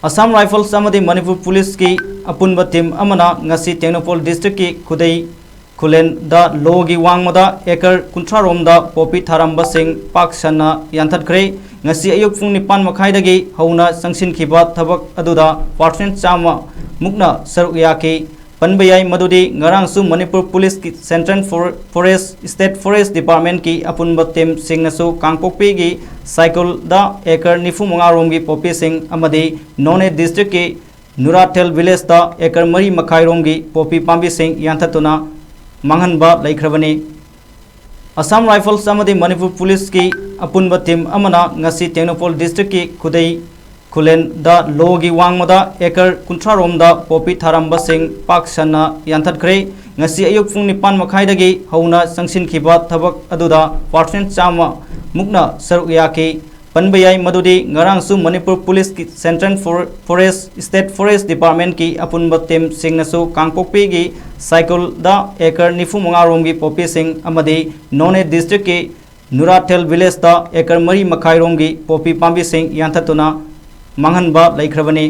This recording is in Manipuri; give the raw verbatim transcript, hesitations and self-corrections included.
Assam Rifles ꯑꯃꯗꯤ ꯃꯅꯤꯄꯨꯔ ꯄꯨꯂꯤꯁꯀꯤ ꯑꯄꯨꯟꯕ ꯇꯤꯝ ꯑꯃꯅ ꯉꯁꯤ ꯇꯦꯡꯅꯧꯄꯜ ꯗꯤꯁꯇ꯭ꯔꯤꯛꯀꯤ ꯈꯨꯗꯩ ꯈꯨꯂꯦꯟꯗ ꯂꯣꯒꯤ ꯋꯥꯡꯃꯗ ꯑꯦꯀꯔ ꯀꯨꯟꯊ꯭ꯔꯥ ꯔꯣꯝꯗ ꯄꯣꯄꯤ ꯊꯥꯔꯝꯕꯁꯤꯡ ꯄꯥꯛ ꯁꯟꯅ ꯌꯥꯟꯊꯠꯈ꯭ꯔꯦ꯫ ꯉꯁꯤ ꯑꯌꯨꯛ ꯄꯨꯡ ꯅꯤꯄꯥꯟ ꯃꯈꯥꯏꯗꯒꯤ ꯍꯧꯅ ꯆꯪꯁꯤꯟꯈꯤꯕ ꯊꯕꯛ ꯑꯗꯨꯗ ꯄꯥꯔꯁꯦꯟ ꯆꯥꯝꯃ ꯃꯨꯛꯅ ꯁꯔꯨꯛ ꯌꯥꯈꯤ꯫ ꯄꯟꯕ ꯌꯥꯏ ꯃꯗꯨꯗꯤ ꯉꯔꯥꯡꯁꯨ ꯃꯅꯤꯄꯨꯔ ꯄꯨꯂꯤꯁꯀꯤ, ꯁꯦꯟꯇ꯭ꯔꯦꯜ ꯐꯣꯔ-, ꯐꯣꯔꯦꯁ, ꯁ꯭ꯇꯦꯠ ꯐꯣꯔꯦꯁ ꯗꯤꯄꯥꯔꯠꯃꯦꯟꯠꯀꯤ ꯑꯄꯨꯟꯕ ꯇꯤꯝꯁꯤꯡꯅꯁꯨ ꯀꯥꯡꯄꯣꯛꯄꯤꯒꯤ ꯁꯥꯏꯀꯨꯜꯗ ꯑꯦꯀꯔ ꯅꯤꯐꯨ ꯃꯉꯥ ꯔꯣꯝꯒꯤ ꯄꯣꯄꯤꯁꯤꯡ ꯑꯃꯗꯤ ꯅꯣꯅꯦ ꯗꯤꯁꯇ꯭ꯔꯤꯛꯀꯤ ꯅꯨꯔꯥꯊꯦꯜ ꯚꯤꯂꯦꯖꯇ ꯑꯦꯀꯔ ꯃꯔꯤ ꯃꯈꯥꯏ ꯔꯣꯝꯒꯤ ꯄꯣꯄꯤ ꯄꯥꯝꯕꯤꯁꯤꯡ ꯌꯥꯟꯊꯠꯇꯨꯅ ꯃꯥꯡꯍꯟꯕ ꯂꯩꯈ꯭ꯔꯕꯅꯤ꯫ ꯑꯁꯥꯝ ꯔꯥꯏꯐꯜꯁ ꯑꯃꯗꯤ ꯃꯅꯤꯄꯨꯔ ꯄꯨꯂꯤꯁꯀꯤ ꯑꯄꯨꯟꯕ ꯇꯤꯝ ꯑꯃꯅ ꯉꯁꯤ ꯇꯦꯡꯅꯧꯄꯜ ꯗꯤꯁꯇ꯭ꯔꯤꯛꯀꯤ ꯈꯨꯗꯩ ꯈꯨꯂꯦꯟꯗ ꯂꯣꯒꯤ ꯋꯥꯡꯃꯗ ꯑꯦꯀꯔ ꯀꯨꯟꯊ꯭ꯔꯥ ꯔꯣꯝꯗ ꯄꯣꯄꯤ ꯊꯥꯔꯝꯕꯁꯤꯡ ꯄꯥꯛ ꯁꯟꯅ ꯌꯥꯟꯊꯠꯈ꯭ꯔꯦ꯫ ꯉꯁꯤ ꯑꯌꯨꯛ ꯄꯨꯡ ꯅꯤꯄꯥꯟ ꯃꯈꯥꯏꯗꯒꯤ ꯍꯧꯅ ꯆꯪꯁꯤꯟꯈꯤꯕ ꯊꯕꯛ ꯑꯗꯨꯗ ꯄꯥꯔꯁꯦꯟ ꯆꯥꯝꯃ ꯃꯨꯛꯅ ꯁꯔꯨꯛ ꯌꯥꯈꯤ꯫ ꯄꯟꯕ ꯌꯥꯏ ꯃꯗꯨꯗꯤ ꯉꯔꯥꯡꯁꯨ ꯃꯅꯤꯄꯨꯔ ꯄꯨꯂꯤꯁꯀꯤ, ꯁꯦꯟꯇ꯭ꯔꯦꯜ ꯐꯣꯔ-, ꯐꯣꯔꯦꯁ, ꯁ꯭ꯇꯦꯠ ꯐꯣꯔꯦꯁ ꯗꯤꯄꯥꯔꯠꯃꯦꯟꯠꯀꯤ ꯑꯄꯨꯟꯕ ꯇꯤꯝꯁꯤꯡꯅꯁꯨ ꯀꯥꯡꯄꯣꯛꯄꯤꯒꯤ ꯁꯥꯏꯀꯨꯜꯗ ꯑꯦꯀꯔ ꯅꯤꯐꯨ ꯃꯉꯥ ꯔꯣꯝꯒꯤ ꯄꯣꯄꯤꯁꯤꯡ ꯑꯃꯗꯤ ꯅꯣꯅꯦ ꯗꯤꯁꯇ꯭ꯔꯤꯛꯀꯤ ꯅꯨꯔꯥꯊꯦꯜ ꯚꯤꯂꯦꯖꯇ ꯑꯦꯀꯔ ꯃꯔꯤ ꯃꯈꯥꯏ ꯔꯣꯝꯒꯤ ꯄꯣꯄꯤ ꯄꯥꯝꯕꯤꯁꯤꯡ ꯌꯥꯟꯊꯠꯇꯨꯅ ꯃꯥꯡꯍꯟꯕ ꯂꯩꯈ꯭ꯔꯕꯅꯤ꯫